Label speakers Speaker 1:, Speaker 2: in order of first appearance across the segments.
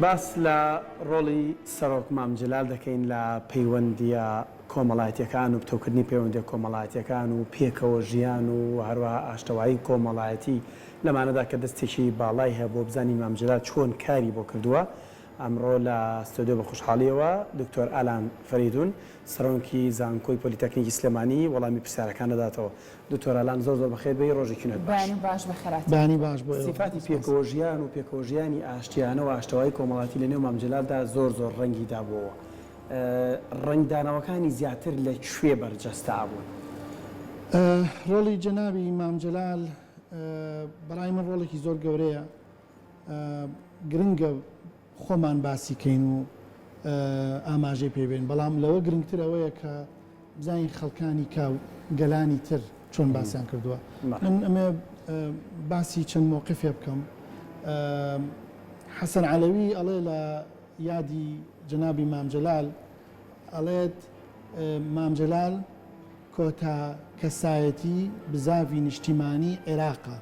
Speaker 1: باس لە ڕۆڵی سەرۆک مام جەلال دەکەین لە پەیوەندییە کۆمەڵایەتییەکان و پتەوکردنی پەیوەندییە کۆمەڵایەتییەکان و پێکەوە ژیان و هەروەها ئاشتەوایی کۆمەڵایەتی لەمانەدا کە دەستێکی باڵای هەبووە بزانین مام جەلال چۆن کاری بۆ کردووە ئەمڕۆ لە ستۆدیۆ بە خۆشحاڵییەوە دکتۆر ئالان فەریدون سەرۆکی زانکۆی پۆلیتەکنیکی سلێمانی وەڵامی پرسیارەکان دەداتەوە. دکتۆر ئالان زۆر زۆر بەخێر بێی ڕۆژێکی نوێت باش.
Speaker 2: بەیانی باش بەخێرهاتن.
Speaker 3: بەیانی باش بۆ ئێوە.
Speaker 1: سیفاتی پێکەوەژیان و پێکەوەژیانی ئاشتیانە و ئاشتەوایی کۆمەڵایەتی لە نێو مام جەلالدا زۆر زۆر ڕەنگی دابووەوە. ڕەنگدانەوەکانی زیاتر لە کوێ بەرجەستە ئەبوون؟
Speaker 3: ڕۆڵی جەنابی مام جەلال بەڕای من ڕۆڵێکی زۆر گەورەیە. گرنگە خۆمان باسی کەین و ئاماژەی پێ بێن، بەڵام لەوە گرنگتر ئەوەیە کە بزانین خەڵکانی کە گەلانی تر چۆن باسیان کردووە. من ئەمێ باسی چەند مۆقفێ بکەم. حەسەن عەلەوی ئەڵێ لە یادی جەنابی مام جەلال ئەڵێت مام جەلال کۆتا کەسایەتی بزاڤی نیشتیمانی عێراقە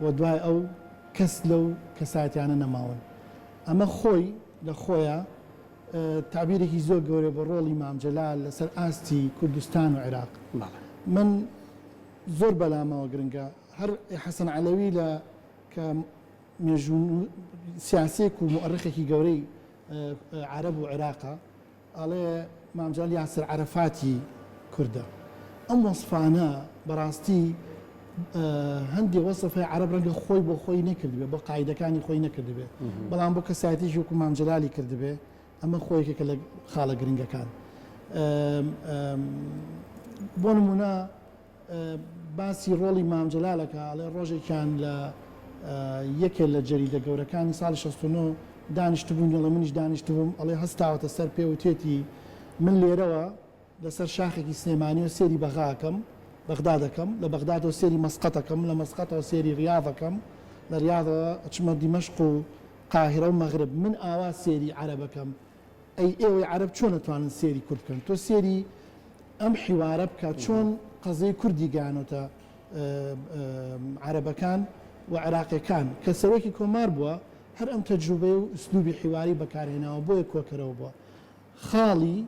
Speaker 3: و دوای ئەو کەس لەو کەسایەتیانە نەماون. ئەمە خۆی لە خۆیا تەعبیرێکی زۆر گەورەیە بۆ ڕۆڵی مام جەلال لەسەر ئاستی کوردستان و عێراق. من زۆر بەلامەوە گرنگە هەر حەسەن عەلەوی لە کە مێژوو سیاسیەک و موئەڕیخێکی گەورەی عەرەب و عێراقە ئەڵێ مام جەلال یاسر عەرەفاتی کوردە. ئەم وەسفانە بەڕاستی هەندێ وەسف هەیە عەرەب ڕەنگە خۆی بۆ خۆی نەکردبێ، بۆ قاعیدەکانی خۆی نەکردبێ، بەڵام بۆ کەسایەتیی وەکوو مام جەلالی کردبێ، ئەمە خۆی یەکێکە لە خاڵە گرنگەکان. بۆ نموونە باسی ڕۆڵی مام جەلال ئەکا، ئەڵێ ڕۆژێکیان لە یەکێ لە جەریدە گەورەکانی ساڵی 69 دانیشتبووین، ئەڵێ منیش دانیشتبووم، ئەڵێ هەستاوەتە سەر پێ وتێتی من لێرەوە لەسەر شاخێکی سلێمانیەوە سێری بەغا ئەکەم، بەغداد ئەکەم، لە بەغدادەوە سێری مەسقەت ئەکەم، لە مەسقەتەوە سێری ڕیاض ئەکەم، لە ڕیاضەوە ئەچمە دیمەشق و قاهیرە و مەغرب، من ئاوا سێری عەرەب ئەکەم، ئەی ئێوەی عەرەب چۆن ئەتوانن سێری کورد بکەن؟ تۆ سێری ئەم حیوارە بکە چۆن قەزیەی کوردی گەیانۆتە عەرەبەکان و عێراقیەکان کە سەرۆکی کۆمار بووە هەر ئەم تەجروبەی و ئسلوبی حیواری بەکارهێناوە بۆیە کۆکەرەوە بووە خاڵی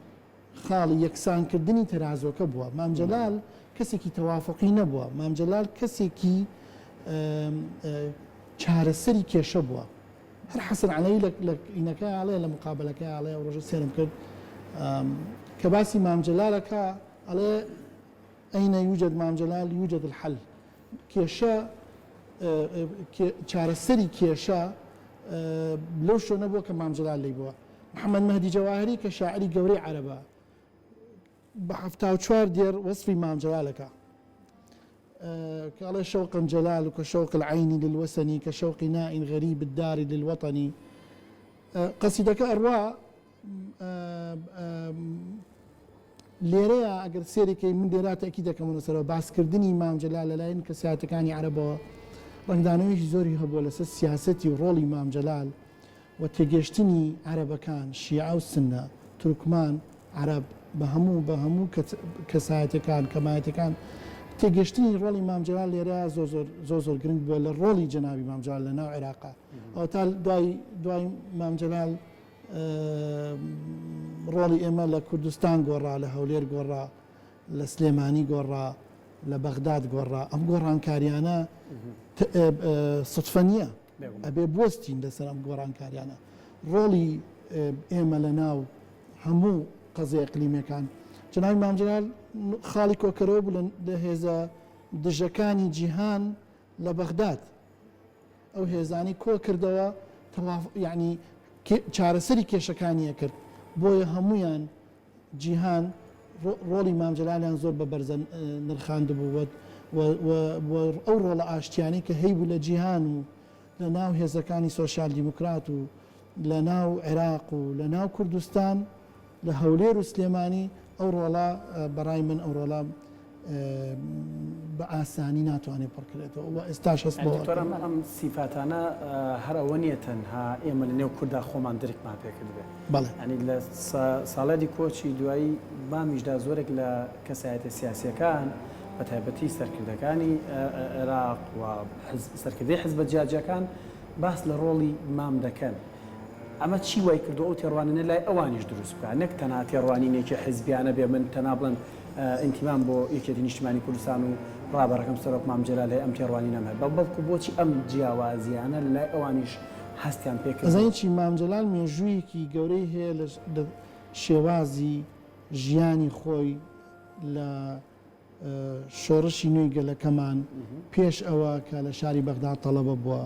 Speaker 3: خاڵی یەکسانکردنی تەرازۆکە بووە مام جەلال کەسێکی تەوافقی نەبووە مام جەلال کەسێکی چارەسەری کێشە بووە هەر حەسەن عەلەوی لە لە ئینەکە ئەڵێ لە مقابەلەکە ئەڵێ ئەو ڕۆژە سێرم کرد کە باسی مام جەلال ئەکا ئەڵێ ئەینە یوجد مام جەلال یوجد الحل کێشە چارەسەری کێشە لەو شوێنە بووە کە مام جەلال لی بووە محەممەد مەهدی جەواهری کە شاعری گەورەی عەرەبە بە 74 دێڕ وەسفی مام جەلال ئەکا کە ئەڵێ شوقا جلالک شوق العین للوسن کشوق ناء غریب الدار للوطن قەسیدەکە ئەڕوا لێرەیە ئەگەر سێریکەی من لێرا تەکی دەکەمەوە سەرەوە باسکردنی مام جەلال لەلایەن کەسایەتەکانی عەرەبەوە ڕەنگدانەوەیەکی زۆری هەبووە لەسەر سیاسەتی و ڕۆڵی مام جەلال و تێگەشتنی عەرەبەکان، شیعە و سوننە، تورکمان، عەرەب، بە هەموو بە هەموو کەسایەتیەکان، کەمایەتیەکان، تێگەشتنی ڕۆڵی مام جەلال لێرە زۆر زۆر زۆر زۆر گرنگ بووە لە ڕۆڵی جەنابی مام جەلال لە ناو عێراقا. ئەوەتا دوای دوای مام جەلال ڕۆڵی ئێمە لە کوردستان گۆڕا، لە هەولێر گۆڕا، لە سلێمانی گۆڕا، لە بەغداد گۆڕا. ئەم گۆڕانکاریانە سوتفە نییە. ئەبێ بوەستین لەسەر ئەم گۆڕانکاریانە. ڕۆڵی ئێمە لە ناو هەموو قەزیە ئیقلیمیەکان. جەنابی مام جەلال خاڵی کۆکەرەوە بوو لە هێزە دژەکانی جیهان لە بەغداد. ئەو هێزانەی کۆ کردەوە یعنی چارەسەری کێشەکانی ئەکرد. بۆیە هەموویان جیهان ڕۆڵی مام جەلالیان زۆر بە بەرزە نرخاندبوو و و ئەو ڕۆڵە ئاشتیانەی کە هەیبوو لە جیهان و لە ناو هێزەکانی سۆسیال دیموکرات و لە ناو عێراق و لە ناو کوردستان لە هەولێر و سلێمانی ئەو ڕۆڵە بەڕای من ئەو ڕۆڵە بە ئاسانی ناتوانێت پڕکرێتەوە و ئێستاش هەست بەوە
Speaker 1: دکتۆر ئەم ئەم سیفاتانە هەر ئەوە نییە تەنها ئێمە لە نێو کوردا خۆمان درکمان پێ کردبێ
Speaker 3: بەڵێ.
Speaker 1: یانی لە ساڵیادی کۆچی دوایی مامیشدا زۆرێک لە کەسایەتە سیاسییەکان بە تایبەتی سەرکردەکانی عێراق و سەرکردەی حزبە جیاجیاکان باس لە ڕۆڵی مام دەکەن. ئەمە چی وای کردووە ئەو تێڕوانینە لای ئەوانیش دروست بکا نەک تەنها تێڕوانینێکی حیزبیانە بێ من تەنها بڵێم ئینتیمام بۆ یەکێتی نیشتیمانی کوردستان و ڕابەرەکەم سەرۆک مام جەلال هەیە ئەم تێڕوانینەم هەیە بەڵکو بۆچی ئەم جیاوازیانە لای ئەوانیش هەستیان پێ کردووە؟
Speaker 3: ئەزانی چی مام جەلال مێژوویەکی گەورەی هەیە لە شێوازی ژیانی خۆی لە شۆڕشی نوێی گەلەکەمان پێش ئەوە کە لە شاری بەغدا تەڵەبە بووە،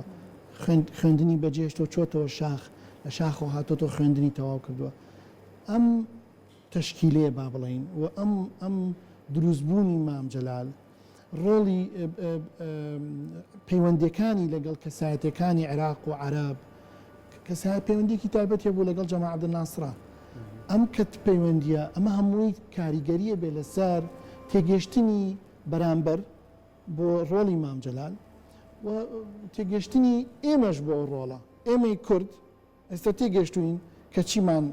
Speaker 3: خوێندنی بەجێهێشتووە چۆتەوە شاخ، لە شاخەوە هاتۆتەوە خوێندنی تەواو کردووە. ئەم تەشکیلەیە با بڵێین و ئەم ئەم دروستبوونی مام جەلال ڕۆڵی پەیوەندیەکانی لەگەڵ کەسایەتەکانی عێراق و عەرەب کەسایە پەیوەندیەکی تایبەت هەبوو لەگەڵ جەمال عەبدولناسرا ئەم کەت پەیوەندیە ئەمە هەمووی کاریگەریە بێ لەسەر تێگەشتنی بەرامبەر بۆ ڕۆڵی مام جەلال و تێگەشتنی ئێمەش بۆ ئەو ڕۆڵە ئێمەی کورد ئێستا تێگەشتوین کە چیمان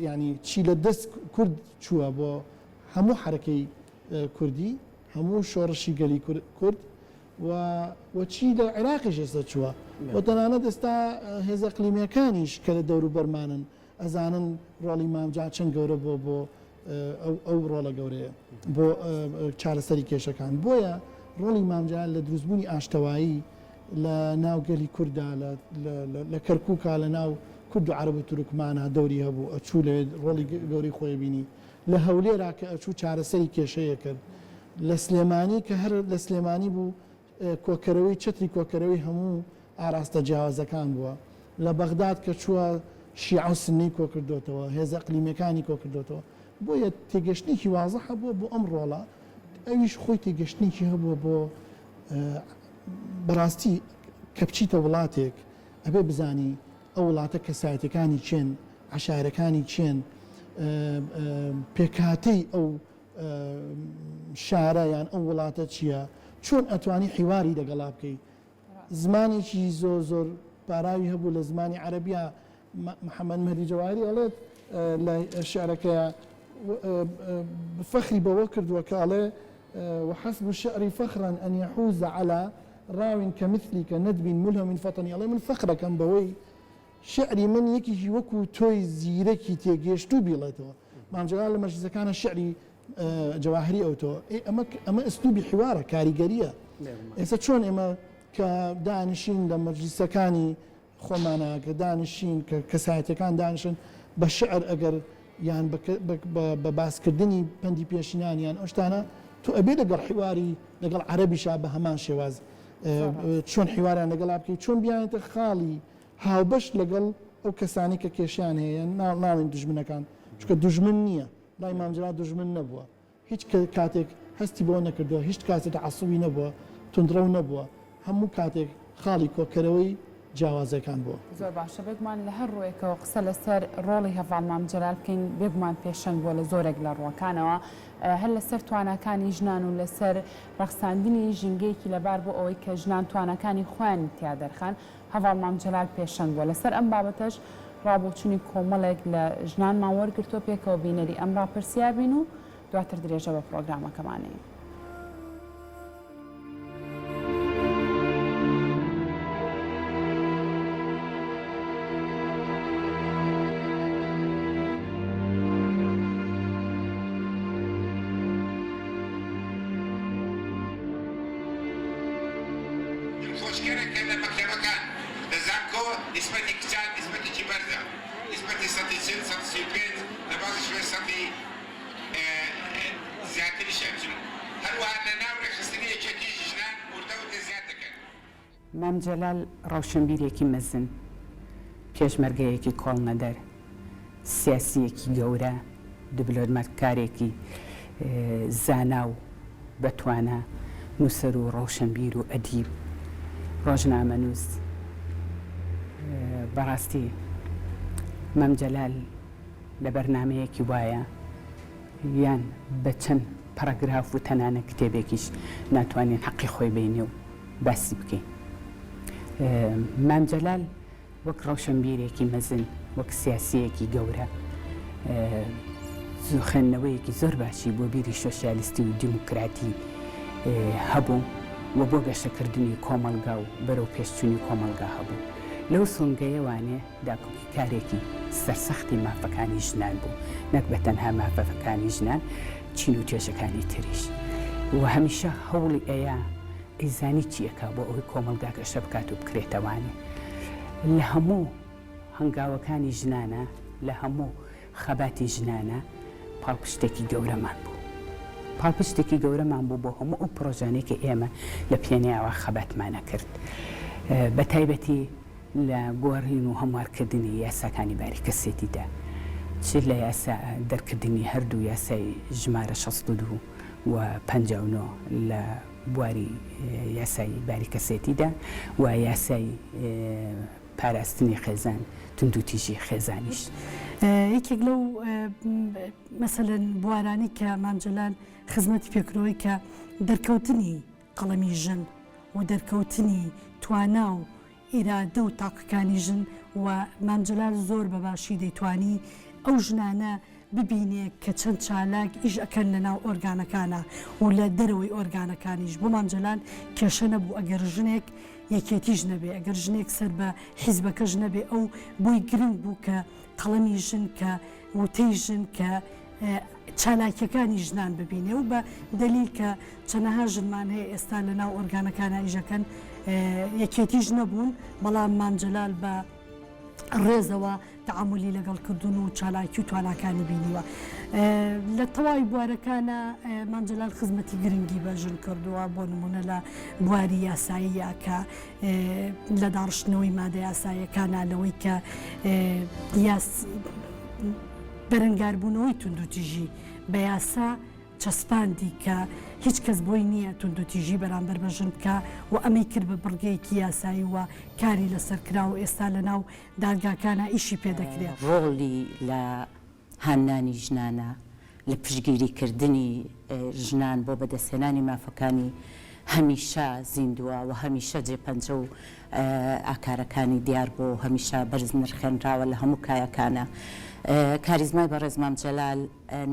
Speaker 3: ینی چی لە دەست کورد چووە بۆ هەموو حرەکەی کوردی هەموو شۆڕشی گەلی کورد و و چی لە عێراقیش ئێستا چووە و تەنانەت ئێستا هێزە ئەقلیمیەکانیش کە لە دەوروبەرمانن ئەزانن ڕۆڵی مام جا چەند گەورە بووە بۆ ئەو ئەو ڕۆڵە گەورەیە بۆ چارەسەری کێشەکان بۆیە ڕۆڵی مام جەلال لە دروستبوونی ئاشتەوایی لە ناو گەلی کورددا لە کەرکووکا لە ناو کورد و عەرەب و تورکمانا دەوری هەبوو ئەچوو لەوێ ڕۆڵی گەورەی خۆی بینی لە هەولێرا کە ئەچوو چارەسەری کێشەیە کرد لە سلێمانی کە هەر لە سلێمانی بوو کۆکەرەوەی چەتری کۆکەرەوەی هەموو ئاراستە جیاوازەکان بووە. لە بەغداد کە چووە شیعە و سنەی کۆکردۆتەوە، هێزە ئەقلیمیەکانی کۆکردۆتەوە. بۆیە تێگەشتنێکی وازح هەبووە بۆ ئەم ڕۆڵە، ئەویش خۆی تێگەشتنێکی هەبووە بۆ بەڕاستی کە بچیتە وڵاتێک ئەبێ بزانی ئەو وڵاتە کەسایەتیەکانی کێن، عەشایرەکانی کێن، پێکهاتەی ئەو شارە یان ئەو وڵاتە چییە، چۆن ئەتوانی حیواری لەگەڵا بکەی. زمانێکی زۆر زۆر پاراوی هەبوو لە زمانی عەرەبیا، محەمەد مەهدی جەواهری ئەڵێت لە شیعرەکەیا فەخری بەوە کردووە کە ئەڵێ، وحسب شعری فخرا ان یحوز علی راو کمثلک ندب ملهم فطن، ئەڵێ من فەخرەکەم بەوەی شیعری من یەکێکی وەکو تۆی زیرەکی تێگەیشتوو بیڵێتەوە. مام جەلال لە مەجلیسەکانا شیعری جەواهری ئەوتەوە. ئێ ئەمە ئەمە ئسلوبی حیوارە، کاریگەرییە. ئێستا چۆن ئێمە کە دانیشین لە مەجلیسەکانی خۆمانا کە دانیشین کە کەسایەتیەکان دانیشن بە شیعر ئەگەر یان بە باسکردنی پەندی پێشینان یان ئەو شتانە تۆ ئەبێ لەگەڵ حیواری لەگەڵ عەرەبیشا بە هەمان شێواز چۆن حیواریان لەگەڵا بکەی چۆن بیانێتە خاڵی هاوبەش لەگەڵ ئەو کەسانەی کە کێشەیان هەیە یان ناڵێین دوژمنەکان چونکە دوژمن نییە لای مام جەلال دوژمن نەبووە هیچ کاتێک هەستی بەوە نەکردووە هیچ کاتێک تەعەسوبی نەبووە توندڕەو نەبووە هەموو کاتێک خاڵی کۆکەرەوەی جیاوازیەکان بووە.
Speaker 2: زۆر باشە بێگومان لە هەر ڕووێکەوە قسە لەسەر ڕۆڵی هەڤاڵ مام جەلال بکەین بێگومان پێشەنگ بووە لە زۆرێک لە ڕووەکانەوە هەر لەسەر تواناکانی ژنان و لەسەر ڕەخساندنی ژینگەیەکی لەبار بۆ ئەوەی کە ژنان تواناکانی خۆیانی تیا دەرخەن هەڤاڵ مام جەلال پێشەنگ بووە. لەسەر ئەم بابەتەش ڕابۆچوونی کۆمەڵێک لە ژنانمان وەرگرتووە، پێکەوە بینەری ئەم ڕاپرسییە بین و دواتر درێژە بە پڕۆگرامەکەمان ئەین.
Speaker 4: دڵخۆشکەرە کە لە مەکتەبەکان لە زانکۆ نیسبەتی کچان نیسبەتێکی بەرزە، نیسبەتی سەتی 40، سەتی 35، لە بەعزی شوێن سەتی زیاتریش ئەچن. هەروەها لە ناو رێکخستنی یەکێتیش ژنان وردە وردە زیاد دەکەن.
Speaker 5: مام جەلال ڕەوشەنبیرێکی مەزن، پێشمەرگەیەکی کۆڵنەدەر، سیاسییەکی گەورە، دبلۆماتکارێکی زانا و بەتوانا، نووسەر و ڕەوشەنبیر و ئەدیب، ڕۆژنامەنووس. بەڕاستی مام جەلال لە بەرنامەیەکی وایە یان بە چەند پەڕەگراف و تەنانەت کتێبێکیش ناتوانین حەقی خۆی بەینێ و باسی بکەین. مام جەلال وەک ڕەوشەنبیرێکی مەزن، وەک سیاسییەکی گەورە، خوێندنەوەیەکی زۆر باشی بۆ بیری شۆسیالیستی و دیموکراتی هەبوو و بۆ گەشەکردنی کۆمەڵگا و بەرەو پێشچوونی کۆمەڵگا هەبوو. لەو سۆنگەیەوانێ داکۆکیکارێکی سەرسەختی مافەکانی ژنان بوو، نەک بە تەنها مافەکانی ژنان، چین و توێژەکانی تریش و هەمیشە هەوڵی ئەیا ئەیزانی چی ئەکا بۆ ئەوەی کۆمەڵگا گەشە بکات و بکرێتەوانێ لە هەموو هەنگاوەکانی ژنانە لە هەموو خەباتی ژنانە پاڵپشتێکی گەورەمان بوو. پاڵپشتێکی گەورەمان بوو بۆ هەموو ئەو پڕۆژانەی کە ئێمە لە پێناوە خەباتمان ئەکرد. بە تایبەتی لە گۆڕین و هەموارکردنی یاساکانی باری کەسێتیدا، چ لە یاسا دەرکردنی هەردوو یاسای ژمارە 62 و 59 لە بواری یاسای باری کەسێتیدا و یاسای پاراستنی خێزان، توندوتیژی خێزانیش.
Speaker 6: یەکێک لەو مەسەلەن بوارانەی کە مام جەلال خزمەتی پێکردووە کە دەرکەوتنی قەڵەمی ژن و دەرکەوتنی توانا و ئیرادە و تاقەکانی ژن و مام جەلال زۆر بە باشی دەیتوانی ئەو ژنانە ببینێ کە چەند چالاک ئیش ئەکەن لە ناو ئۆرگانەکانا و لە دەرەوەی ئۆرگانەکانیش بۆ مام جەلال کێشە نەبوو ئەگەر ژنێک یەکێتیش نەبێ ئەگەر ژنێک سەر بە حیزبەکەش نەبێ ئەو بۆی گرنگ بوو کە قەڵەمی ژن کە وتەی ژن کە چالاکیەکانی ژنان ببینێ و بە دەلیل کە چەنەها ژنمان هەیە ئێستا لە ناو ئۆرگانەکانا ئیشەکەن یەکێتیش نەبوون بەڵام مام جەلال بە ڕێزەوە تەعامولی لەگەڵ کردوون و چالاکی و تواناکانی بینیوە. لە تەواوی بوارەکانا مام جەلال خزمەتی گرنگی بە ژن کردووە، بۆ نموونە لە بواری یاساییە کە لە داڕشتنەوەی مادە یاساییەکانا لەوەی کە بەرەنگاربوونەوەی توندوتیژی بە یاسا چەسپاندی کە هیچ کەس بۆی نییە توندوتیژی بەرامبەر بە ژن بکا و ئەمەی کرد بە بڕگەیەکی یاسایی و کاری لەسەر کرا و ئێستا لەناو دادگاکانا ئیشی پێ دەکرێ.
Speaker 7: ڕۆڵی لە هاندانی ژنانە، لە پشتگیریکردنی ژنان بۆ بەدەستهێنانی مافەکانی هەمیشە زیندووە و هەمیشە جێ پەنجە و ئاکارەکانی دیار بووە و هەمیشە بەرز نرخێنراوە لە هەموو کایەکانا. کاریزمای بەڕێز مام جەلال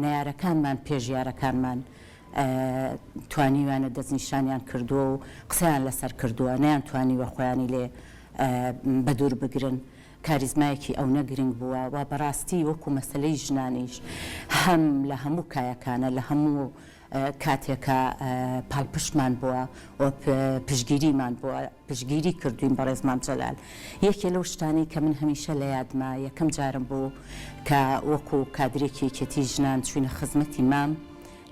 Speaker 7: نەیارەکانمان پێش یارەکانمان توانیویانە دەستنیشانیان کردووە و قسەیان لەسەر کردووە، نەیانتوانیوە خۆیانی لێ بەدوور بگرن. کاریزمایەکی ئەونە گرنگ بووە و بەڕاستی وەکو مەسەلەی ژنانیش هەم لە هەموو کایەکانە لە هەموو کاتێکا پاڵپشتمان بووە و پشتگیریمان بووە، پشتگیری کردووین بەڕێز مام جەلال. یەکێ لەو شتانەی کە من هەمیشە لە یادمە یەکەم جارم بوو کە وەکو کادرێکی یەکێتی ژنان چووینە خزمەتی مام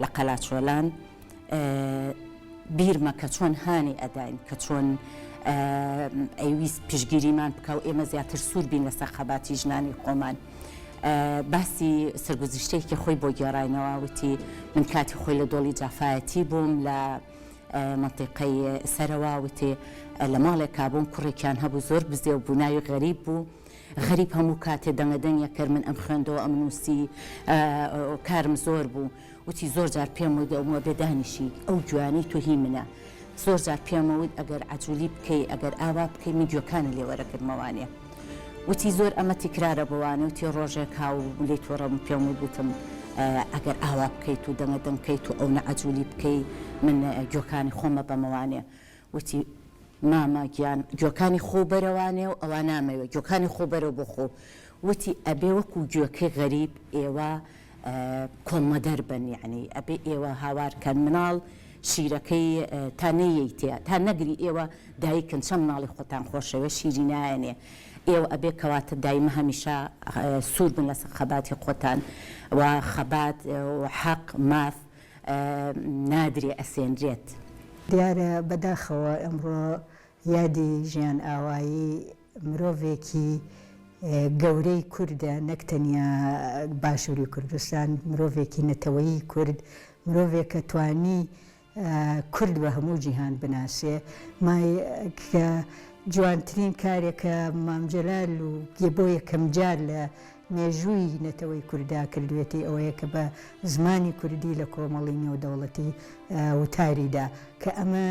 Speaker 7: لە قەلاچۆلان بیرمە کە چۆن هانی ئەداین کە چۆن ئەیویست پشتگیریمان بکا و ئێمە زیاتر سوور بین لەسەر خەباتی ژنانی خۆمان. باسی سەرگوزشتەیەکی خۆی بۆ گێڕاینەوە وتی من کاتی خۆی لە دۆڵی جافایەتی بووم لە مەنتیقەی سەرەوە وتی لە ماڵێکا بووم کوڕێکیان هەبوو زۆر بزێو بوو ناوی غەریب بوو غەریب هەموو کاتێ دەنگە دەنگێک کرد من ئەم خوێندەوە ئەم نووسی کارم زۆر بوو وتی زۆر جار پێم وت ئەوم ئەبێ دانیشی ئەو گوێیانەی تۆ هی منە زۆر جار پێم وت ئەگەر عەجولی بکەی ئەگەر ئاوا بکەی من گوێکانت لێ وەرەگرمەوانێ وتی زۆر ئەمە تیکرارە بۆوانێ وتی ڕۆژێک هاو لێی توڕە بووم پێم وت وتم ئەگەر ئاوا بکەیت و دەنگە دەنگ کەیت و ئەونە عەجولی بکەی من گوێکانی خۆم ئەبەمەوانێ وتی مامە گیان گوێکانی خۆو بەرەوانێ و ئەوا نامەوێ گوێکانی خۆو بەرەو بۆ خۆو وتی ئەبێ وەکو گوێکەی غەریب ئێوە کۆڵنەدەر بن یەعنی ئەبێ ئێوە هاوار کەن مناڵ شیرەکەی تا نەیەیتێ تا نەگری ئێوە دایکن چەند مناڵی خۆتان خۆشەوێ شیری نایەنێ ئێوە ئەبێ کەواتە دایمە هەمیشە سوور بن لەسەر خەباتی خۆتان و خەبات و حەق ماف نادرێ ئەسێنرێت.
Speaker 8: دیارە بەداخەوە ئەمڕۆ یادی ژیان ئاوایی مرۆڤێکی گەورەی کوردە نەک تەنیا باشووری کوردستان، مرۆڤێکی نەتەوەیی کورد، مرۆڤێکە توانی کورد بە هەموو جیهان بناسێ، مای کە جوانترین کارێک کە مام جەلال و بۆ یەکەمجار لە مێژووی نەتەوەی کوردا کردوێتی ئەوەیە کە بە زمانی کوردی لە کۆمەڵی نێودەوڵەتی وتاری دا کە ئەمە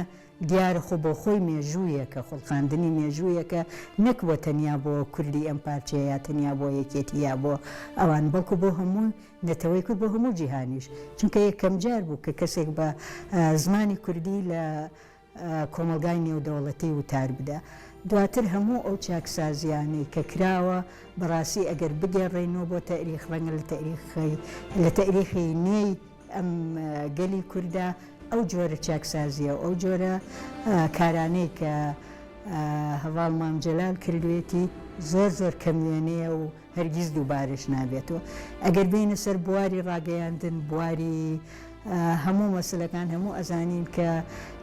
Speaker 8: دیارە خۆ بۆ خۆی مێژوویەکە، خوڵقاندنی مێژوویەکە نەک بۆ تەنیا بۆ کوردی ئەم پارچەیە یا تەنیا بۆ یەکێتی یا بۆ ئەوان بەڵکو بۆ هەموو نەتەوەی کورد بۆ هەموو جیهانیش چونکە یەکەمجار بوو کە کەسێک بە زمانی کوردی لە کۆمەڵگای نێودەوڵەتی وتار بدا. دواتر هەموو ئەو چاکسازیانەی کە کراوە بەڕاستی ئەگەر بگێڕێینەوە بۆ تەئریخ ڕەنگە لە تەئریخی لە تەئریخی نوێی ئەم گەلی کوردە ئەو جۆرە چاکسازیە و ئەو جۆرە کارانەی کە هەڤاڵ مام جەلال کردوێتی زۆر زۆر کەم وێنەیە و هەرگیز دووبارەش نابێتەوە. ئەگەر بێینە سەر بواری ڕاگەیاندن، بواری هەموو مەسەلەکان، هەموو ئەزانین کە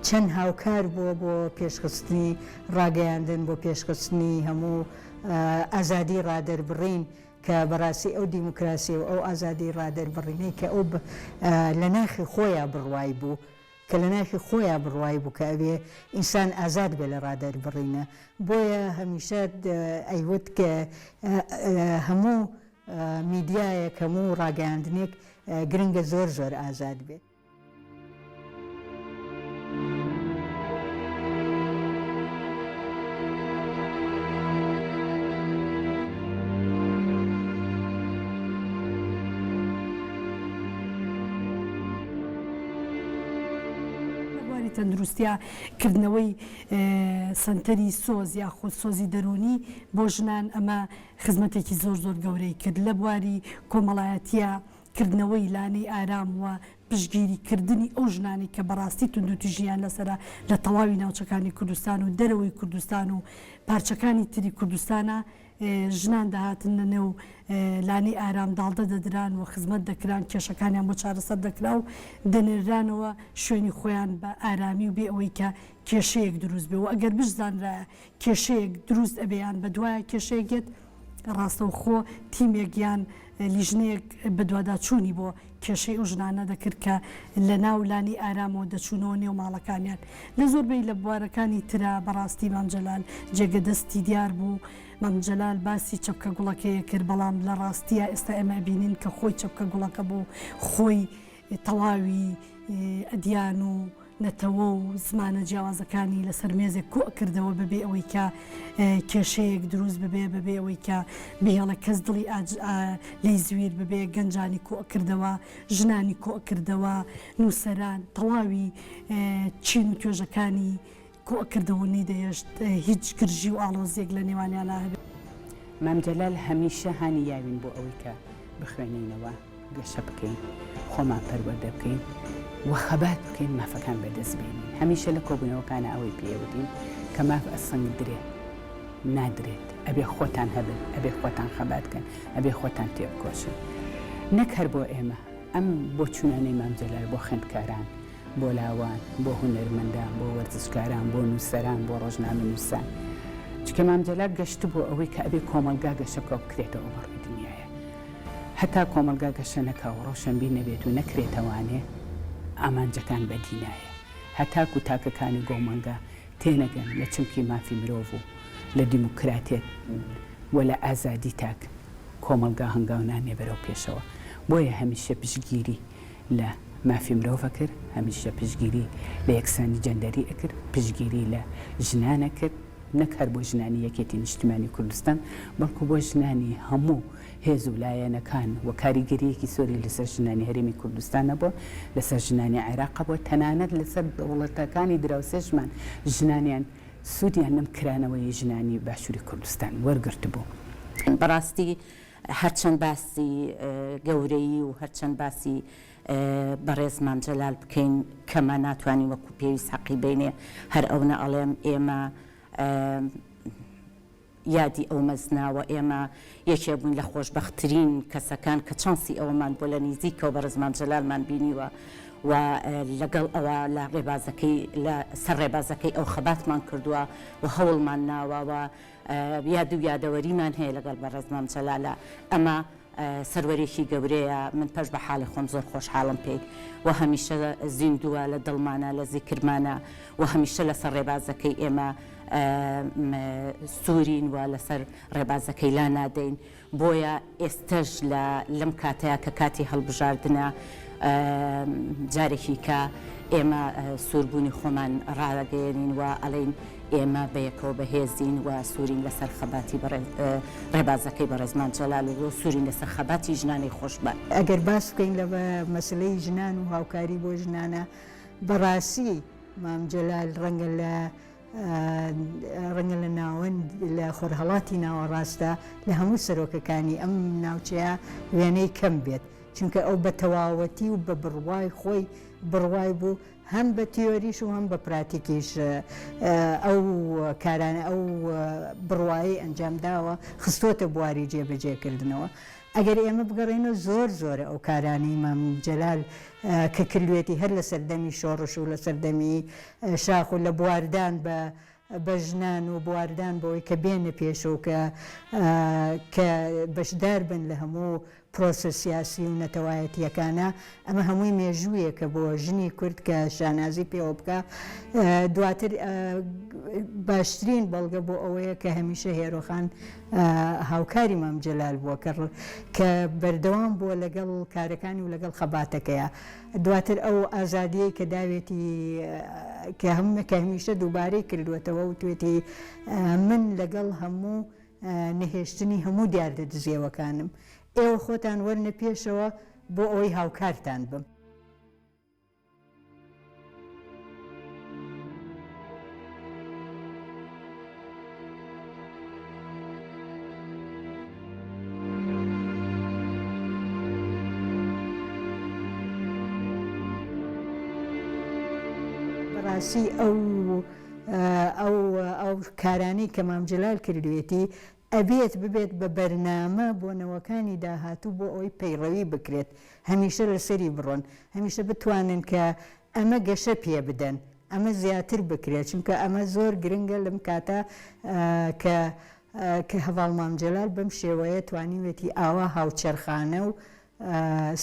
Speaker 8: چەند هاوکار بووە بۆ پێشخستنی ڕاگەیاندن، بۆ پێشخستنی هەموو ئازادی ڕادەربڕین، کە بەڕاستی ئەو دیموکراسی و ئەو ئازادی ڕادەربڕینەی کە ئەو لە ناخی خۆیا بڕوای بوو، کە لە ناخی خۆیا بڕوای بوو کە ئەبێ ئینسان ئازاد بێ لە ڕادەربڕینە بۆیە هەمیشە ئەیوت کە هەموو میدیایەک هەموو ڕاگەیاندنێک گرنگە زۆر زۆر ئازاد بێ.
Speaker 6: لە بواری تەندروستیا کردنەوەی سەنتەری سۆز یاخود سۆزی دەروونی بۆ ژنان ئەمە خزمەتێکی زۆر زۆر گەورەی کرد لە بواری کۆمەڵایەتیا کردنەوەی لانەی ئارام و پشتگیری کردنی ئەو ژنانەی کە بەڕاستی توندوتیژییان لەسەرە لە تەواوی ناوچەکانی کوردستان و دەرەوەی کوردستان و پارچەکانی تری کوردستانا ژنان دەهاتن لە نێو لانەی ئارام داڵدە دەدران و خزمەت دەکران، کێشەکانیان بۆ چارەسەر دەکرا و دەنێررانەوە شوێنی خۆیان بە ئارامی و بێ ئەوەی کە کێشەیەک دروست بێ و ئەگەر بشزانرایە کێشەیەک دروست ئەبێ یان بەدوایا کێشەیەک یەت ڕاستەوخۆ تیمێک یان لیژنەیەک بەدواداچوونی بۆ کێشەی ئەو ژنانە دەکرد کە لە ناو لانی ئارامەوە دەچوونەوە نێو ماڵەکانیان. لە زۆربەی لە بوارەکانی ترا بەڕاستی مام جەلال جێگە دەستی دیار بوو. مام جەلال باسی چەپکە گوڵەکەی ئەکرد، بەڵام لە ڕاستیا ئێستا ئێمە ئەبینین کە خۆی چەپکە گوڵەکە بوو، خۆی تەواوی ئەدیان و نەتەوە و زمانە جیاوازەکانی لەسەر مێزێک کۆ ئەکردەوە بەبێ ئەوەی کە کێشەیەک دروست ببێ، بەبێ ئەوەی کە بهێڵێ کەس دڵی لێی زویر ببێ، گەنجانی کۆ ئەکردەوە، ژنانی کۆ ئەکردەوە، نووسەران، تەواوی چین و توێژەکانی کۆ ئەکردەوە و نەیدەهێشت هیچ گرژی و ئاڵۆزییەک لە نێوانیانا هەبێ.
Speaker 5: مام جەلال هەمیشە هانی یاوین بۆ ئەوەی کە بخوێنینەوە، گەشە بکەین، خۆمان پەروەردە بکەین و خەبات بکەین مافەکان بەدەست بێنین. هەمیشە لە کۆبوونەوەکانا ئەوەی پێ ئەوتین کە ماف ئەسەنگدرێ نادرێت، ئەبێ خۆتان هەبن، ئەبێ خۆتان خەبات کەن، ئەبێ خۆتان تێبکۆشن. نەک هەر بۆ ئێمە، ئەم بۆچوونانەی مام جەلال بۆ خوێندکاران، بۆ لاوان، بۆ هونەرمەندان، بۆ وەرزشکاران، بۆ نووسەران، بۆ ڕۆژنامەنووسان. چونکە مام جەلال گەشتبووە ئەوەی کە ئەبێ کۆمەڵگا گەشە بکا و بکرێتەوە بە ڕووی دنیایە. هەتا کۆمەڵگا گەشە نەکا و ڕۆشەنبیر نەبێت و نەکرێتەوانێ، ئامانجەکان بەدی نایە. هەتاکوو تاکەکانی گۆمەڵگا تێنەگەن لە چمکی مافی مرۆڤ و لە دیموکراتیەت و لە ئازادی تاک، کۆمەڵگا هەنگاو نانێ بەرەو پێشەوە. بۆیە هەمیشە پشتگیری لە مافی مرۆڤ ئەکرد، هەمیشە پشتگیری لە یەکسانی جەندەری ئەکرد، پشتگیری لە ژنان ئەکرد، نەک هەر بۆ ژنانی یەکێتی نیشتیمانی کوردستان، بەڵکو بۆ ژنانی هەموو هێز و لایەنەکان و کاریگەرییەکی زۆری لەسەر ژنانی هەرێمی کوردستان هەبووە، لەسەر ژنانی عێراق هەبووە، تەنانەت لەسەر دەوڵەتەکانی دراوسێشمان ژنانیان سوودیان لەم کرانەوەی ژنانی باشووری کوردستان وەرگرتبوو.
Speaker 7: بەڕاستی هەرچەند باسی گەورەیی و هەرچەند باسی بەڕێز مام جەلال بکەین کەمە ناتوانین وەکو پێویست حەقی بەینێ هەر ئەونە ئەڵێم ئێمە یادی ئەو مەزنە وە ئێمە یەکێ بووین لە خۆشبەخترین کەسەکان کە چانسی ئەوەمان بۆ لە نیزیکەوە بەڕێز مام جەلالمان بینیوە و لەگەڵ ئەوە لە ڕێبازەکەی لە سەر ڕێبازەکەی ئەو خەباتمان کردووە و هەوڵمان ناوە و یاد و یادەوەریمان هەیە لەگەڵ بەڕێز مام جەلالە ئەمە سەروەرێکی گەورەیە من پەش بە حاڵی خۆم زۆر خۆشحاڵم پێی و هەمیشە زیندووە لە دڵمانە لە زیکرمانە و هەمیشە لەسەر ڕێبازەکەی ئێمە سوورین و لەسەر ڕێبازەکەی لا نادەین بۆیە ئێستەش لە لەم کاتەیا کە کاتی هەڵبژاردنە جارێکی کە ئێمە سووربوونی خۆمان ڕادەگەیەنین و ئەڵێین ئێمە بەیەکەوە بەهێزین و سوورین لەسەر خەباتی ڕێبازەکەی بەڕێز مام جەلال و سوورین لەسەر خەباتی ژنانی خۆشمان.
Speaker 8: ئەگەر باس بکەین لە مەسەلەی ژنان و هاوکاری بۆ ژنانە بەڕاستی مام جەلال ڕەنگە لە. ڕەنگە لە ناوەند لە خۆرهەڵاتی ناوەڕاستدا لە هەموو سەرۆکەکانی ئەم ناوچەیە وێنەی کەم بێت چونکە ئەو بە تەواوەتی و بە بڕوای خۆی بڕوای بوو هەم بە تیۆریش و هەم بە پراتیکیش ئەو کارانە ئەو بڕوایەی ئەنجام داوە خستۆتە بواری جێبەجێکردنەوە. ئەگەر ئێمە بگەڕێینەوە زۆر زۆرە ئەو کارانەی مام جەلال کە کردوێتی هەر لە سەردەمی شۆڕش و لە سەردەمی شاخ و لە بواردان بە بە ژنان و بواردان بەوەی کە بێنە پێشەوە کە کە بەشدار بن لە هەموو پرۆسە سیاسی و نەتەوایەتییەکانە، ئەمە هەمووی مێژوویەکە بۆ ژنی کورد کە شانازی پێوە بکا. دواتر باشترین بەڵگە بۆ ئەوەیە کە هەمیشە هێرۆخان هاوکاری مام جەلال بووە کە کە بەردەوام بووە لەگەڵ کارەکانی و لەگەڵ خەباتەکەیا. دواتر ئەو ئازادییەی کە داوێتی کە کە هەمیشە دووبارەی کردووەتەوە وتوێتی من لەگەڵ هەموو نەهێشتنی هەموو دیاردە دزێوەکانم. ئێوە خۆتان وەرنە پێشەوە بۆ ئەوەی هاوکارتان بم. بەڕاستی ئەو ئەو ئەو کارانەی کە مام جەلال کردوێتی ئەبێت ببێت بە بەرنامە بۆ نەوەکانی داهاتوو بۆ ئەوەی پەیڕەوی بکرێت هەمیشە لەسەری بڕۆن هەمیشە بتوانن کە ئەمە گەشە پێ بدەن ئەمە زیاتر بکرێت چونکە ئەمە زۆر گرنگە لەم کاتە کە کە هەڤاڵ مام جەلال بەم شێوەیە توانیوێتی ئاوا هاوچەرخانە و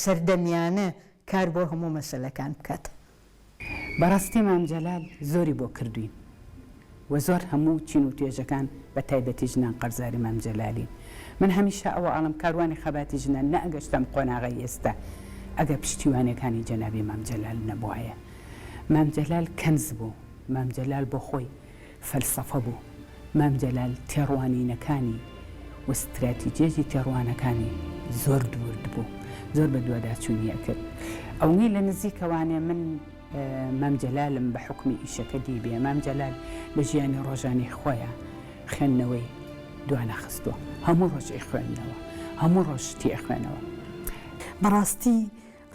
Speaker 8: سەردەمیانە کار بۆ هەموو مەسەلەکان بکات.
Speaker 5: بەڕاستی مام جەلال زۆری بۆ کردوین و زۆر هەموو چین و توێژەکان بە تایبەتی ژنان قەرزاری مام جەلالین من هەمیشە ئەوە ئەڵێم کاروانی خەباتی ژنان نەئەگەشتە ئەم قۆناغەی ئێستا ئەگەر پشتیوانیەکانی جەنابی مام جەلال نەبوایە مام جەلال کەنز بوو مام جەلال بۆ خۆی فەلسەفە بوو. مام جەلال تێڕوانینەکانی و ستراتیجیەتی تێڕوانەکانی زۆر ورد بوو، زۆر بەدواداچوونی ئەکرد. ئەونەی لە نزیکەوانێ من مام جەلالم بە حوکمی ئیشەکە دیبێ، مام جەلال لە ژیانی ڕۆژانەی خۆیا خوێندنەوەی دوانەخستووە. هەموو ڕۆژ ئەیخوێندنەوە، هەموو ڕۆژ شتی ئەخوێنەوە.
Speaker 6: بەڕاستی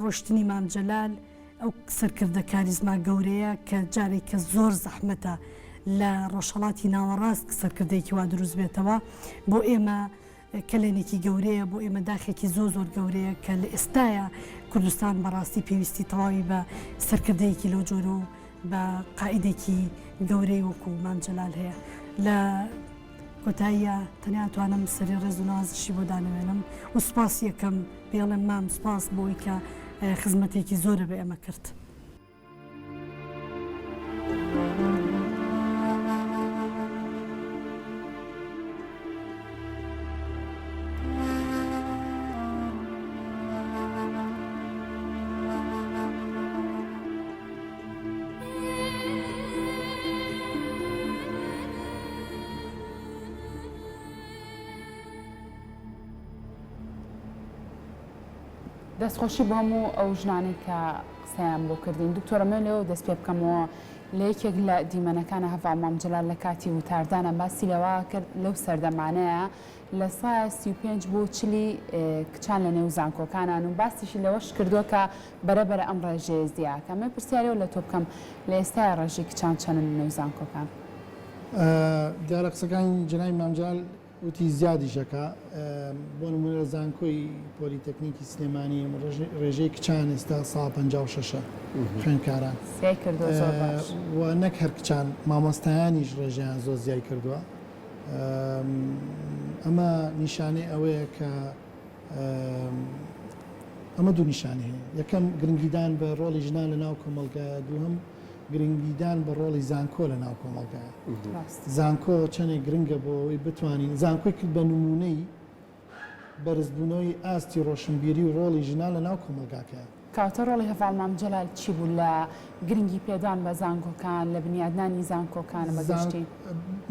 Speaker 6: ڕۆشتنی مام جەلال ئەو سەرکردە کاریزما گەورەیە کە جارێک کە زۆر زەحمەتە لە ڕۆژهەڵاتی ناوەڕاست سەرکردەیەکی وا دروست بێتەوە بۆ ئێمە کەلێنێکی گەورەیە بۆ ئێمە داخێکی زۆر زۆر گەورەیە کە لە ئێستایا کوردستان بەڕاستی پێویستی تەواوی بە سەرکردەیەکی لەو جۆرە و بە قائیدێکی گەورەی وەکو مام جەلال هەیە لە کۆتاییا تەنیا ئەتوانم سەری ڕێز و نەوازشی بۆ دانەوێنم و سوپاسی ئەکەم پێڵێم مام سوپاس بۆی کە خزمەتێکی زۆرە بە ئێمە کرد.
Speaker 2: دەستخۆشی بۆ هەموو ئەو ژنانەی کە قسەیان بۆ کردین دکتۆرە من لەوە دەست پێ بکەمەوە لە یەکێک لە دیمەنەکانە هەڤاڵ مام جەلال لە کاتی وتاردانە باسی لەوە کرد لەو سەردەمانەیە لە سایە 35 بۆ چلی کچان لە نێو زانکۆکانان و باسیشی لەوەش کردووە کە بەرە بەرە ئەم ڕێژەیە زیاکە من پرسیارەوە لە تۆ بکەم لە ئێستایا ڕێژەی کچان چەنن لە نێو زانکۆکان؟
Speaker 3: دیارە قسەکانی جەنابی مام جەلال وتی زیادیش ئەکا بۆ نمونە لە زانکۆی پۆلیتەکنیکی سلێمانی ڕێژەی کچان ئێستا سا 56 ە خوێندکاران
Speaker 2: زیای کردووە زۆر باش.
Speaker 3: و نەک هەر کچان مامۆستایانیش ڕێژەیان زۆر زیای کردووە ئەمە نیشانەی ئەوەیە کە ئەمە دوو نیشانەی هەیە یەکەم گرنگیدان بە ڕۆڵی ژنان لە ناو کۆمەڵگایە دووهەم گرنگیدان بە ڕۆڵی زانکۆ لە ناو کۆمەڵگایە. زانکۆ چەندێک گرنگە بۆ ئەوەی بتوانین زانکۆی کرد بە نموونەی بەرزبوونەوەی ئاستی ڕۆشنبیری و ڕۆڵی ژنان لە ناو کۆمەڵگاکەیان.
Speaker 2: کەواتە ڕۆڵی هەڤاڵ مام جەلال چی بوو لە گرنگی پێدان بە زانکۆکان، لە بنیادنانی زانکۆکان بە گشتی؟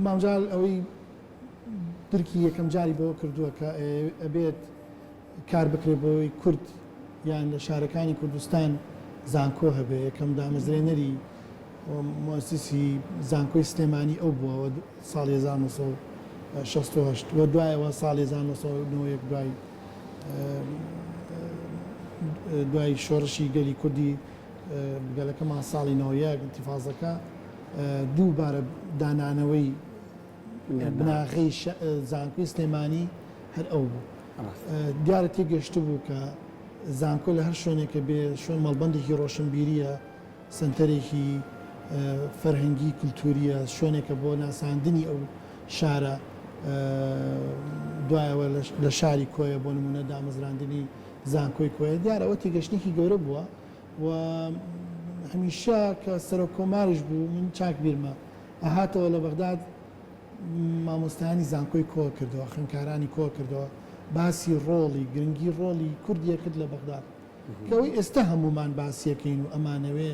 Speaker 3: مام جەلال ئەوەی درکی یەکەم جاری بەوە کردووە کە ئەبێت کار بکرێت بۆ ئەوەی کورد یان لە شارەکانی کوردستان زانکۆ هەبێ، یەکەم دامەزرێنەری. موئەسیسی زانکۆی سلێمانی ئەو بووە و ساڵی 1968 و دوایەوە ساڵی 1991 دوای دوای شۆڕشی گەلی کوردی گەلەکەمان ساڵی 91 ئینتیفازەکە دووبارە دانانەوەی بناغەی زانکۆی سلێمانی هەر ئەو بوو. دیارە تێگەشتبوو کە زانکۆ لە هەر شوێنێکە بێ شوێن مەڵبەندێکی ڕۆشنبیرییە، سەنتەرێکی فەرهەنگی کولتوورییە، شوێنێکە بۆ ناساندنی ئەو شارە، دوایەوە لە شاری کۆیە بۆ نموونە دامەزراندنی زانکۆی کۆیە، دیارە ئەوە تێگەشتنێکی گەورە بووە و هەمیشە کە سەرۆک کۆماریش بوو من چاک بیرمە ئەهاتەوە لە بەغداد مامۆستایانی زانکۆی کۆ کردەوە، خوێندکارانی کۆ کردەوە، باسی ڕۆڵی، گرنگی ڕۆڵی کوردی ئەکرد لە بەغداد. کە ئەوەی ئێستا هەموومان باسی ئەکەین و ئەمانەوێ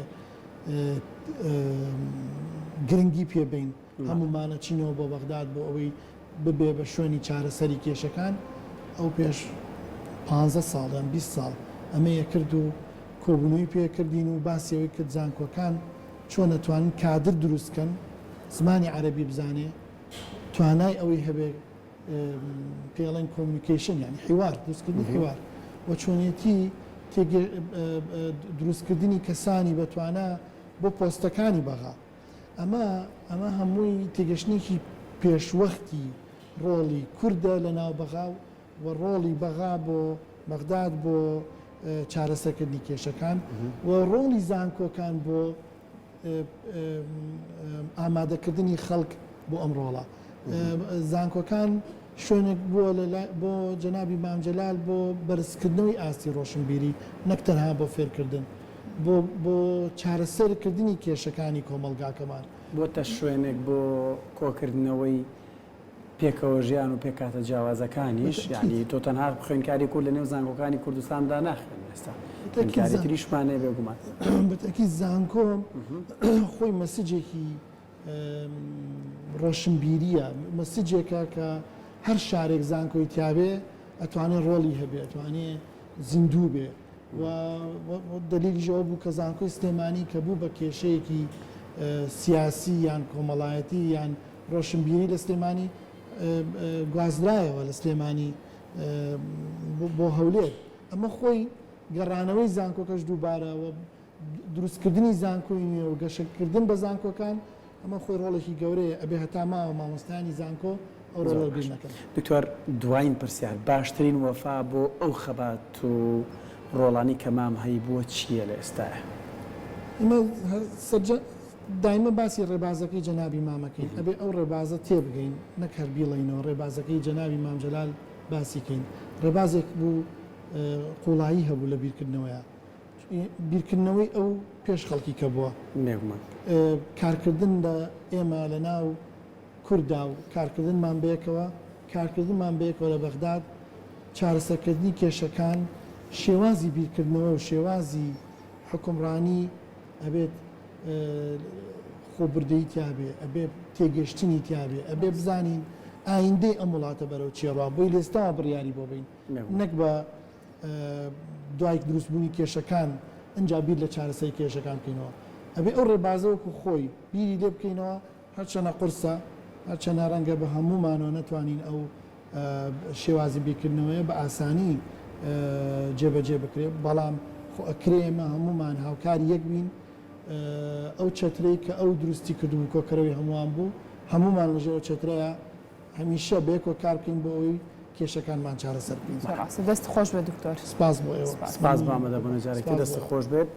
Speaker 3: گرنگی پێ بەین، هەموومان ئەچینەوە بۆ بەغداد بۆ ئەوەی ببێ بە شوێنی چارەسەری کێشەکان، ئەو پێش پانزە ساڵ یان 20 ساڵ ئەمەی ئەکرد و کۆبوونەوەی پێ کردین و باسی ئەوەی کرد زانکۆکان چۆن ئەتوانن کادر دروست کەن زمانی عەرەبی بزانێ توانای ئەوەی هەبێ پێی ئەڵێن communication یانی حیوار دروستکردنی حیوار و چۆنیەتی دروستکردنی کەسانی بەتوانا بۆ پۆستەکانی بەغا ئەمە ئەمە هەمووی تێگەشتنێکی پێشوەختی ڕۆڵی کوردە لە ناو بەغا و و ڕۆڵی بەغا بۆ بەغداد بۆ چارەسەرکردنی کێشەکان و ڕۆڵی زانکۆکان بۆ ئامادەکردنی خەڵک بۆ ئەم ڕۆڵە. زانکۆکان شوێنێک بووە بۆ جەنابی مام جەلال بۆ بەرزکردنەوەی ئاستی ڕۆشنبیری نەک تەنها بۆ فێرکردن، بۆ بۆ چارەسەرکردنی کێشەکانی کۆمەڵگاکەمان.
Speaker 1: بۆتە شوێنێک بۆ کۆکردنەوەی پێکەوە ژیان و پێکهاتە جیاوازەکانیش، یانی تۆ تەنها خوێندکاری کورد لە نێو زانکۆکانی کوردستاندا ناخوێنن ئێستا خوێندکاری تریشمان هەیە بێگومان.
Speaker 3: بەتەئکید زانکۆ خۆی مەسجێکی ڕۆشنبیرییە، مەسجێکە کە هەر شارێک زانکۆی تیابێ ئەتوانێ ڕۆڵی هەبێ، ئەتوانێ زیندوو بێ و دەلیلیش ئەوە بوو کە زانکۆی سلێمانی کە بوو بە کێشەیەکی سیاسی یان کۆمەڵایەتی یان ڕۆشنبیری لە سلێمانی گوازرایەوە لە سلێمانی بۆ هەولێر، ئەمە خۆی گەڕانەوەی زانکۆکەش دووبارە و دروستکردنی زانکۆی نوێ و گەشەکردن بە زانکۆکان ئەمە خۆی ڕۆڵێکی گەورەیە، ئەبێ هەتا ماوە مامۆستایانی زانکۆ ئەو ڕۆڵە لەبیر نەکەن.
Speaker 1: دکتۆر دواین پرسیار، باشترین وەفا بۆ ئەو خەبات و ڕۆڵانەی کە مام هەیبووە چییە لە ئێستایا؟
Speaker 3: ئێمە سەرجەم دایمە باسی ڕێبازەکەی جەنابی مام ئەکەین، ئەبێ ئەو ڕێبازە تێبگەین نەک هەر بیڵێینەوە، ڕێبازەکەی جەنابی مام جەلال باسی کەین، ڕێبازێک بوو قوڵایی هەبوو لە بیرکردنەوەیا، بیرکردنەوەی ئەو پێش خەڵکی کە بووە.
Speaker 1: بێگومان.
Speaker 3: کارکردن لە ئێمە لە ناو کوردا و کارکردنمان بەیەکەوە، کارکردنمان بەیەکەوە لە بەغداد، چارەسەرکردنی کێشەکان، شێوازی بیرکردنەوە و شێوازی حوکمڕانی ئەبێت خۆبردەیی تیابێ، ئەبێ تێگەشتنی تیابێ، ئەبێ بزانین ئایندەی ئەم وڵاتە بەرەو چی ئەڕوا، بۆی لێستاوە بڕیاری بۆ بەین، نەک بە دوای دروستبوونی کێشەکان ئنجا بیر لە چارەسەری کێشەکان بکەینەوە. ئەبێ ئەو ڕێبازە وەکو خۆی بیری لێ بکەینەوە، هەرچەنە قورسە، هەرچەنە ڕەنگە بە هەموومانەوە نەتوانین ئەو شێوازی بیرکردنەوەیە بە ئاسانی جێبەجێ بکرێت، بەڵام خۆ ئەکرێ ئێمە هەموومان هاوکاری یەک بین، ئەو چەترەی کە ئەو دروستی کردبوو کۆکەرەوەی هەمووان بوو، هەموومان لەژێر ئەو چەترەیا هەمیشە بەیەکەوە کار بکەین بۆ ئەوەی کێشەکانمان چارەسەر بکەین.
Speaker 2: زۆر ڕاستە دەست خۆش بێت دکتۆر.
Speaker 3: سپاس بۆ ئێوە.
Speaker 1: سپاس بۆ ئامادەبوونت جارێکی تر دەستت خۆش بێت.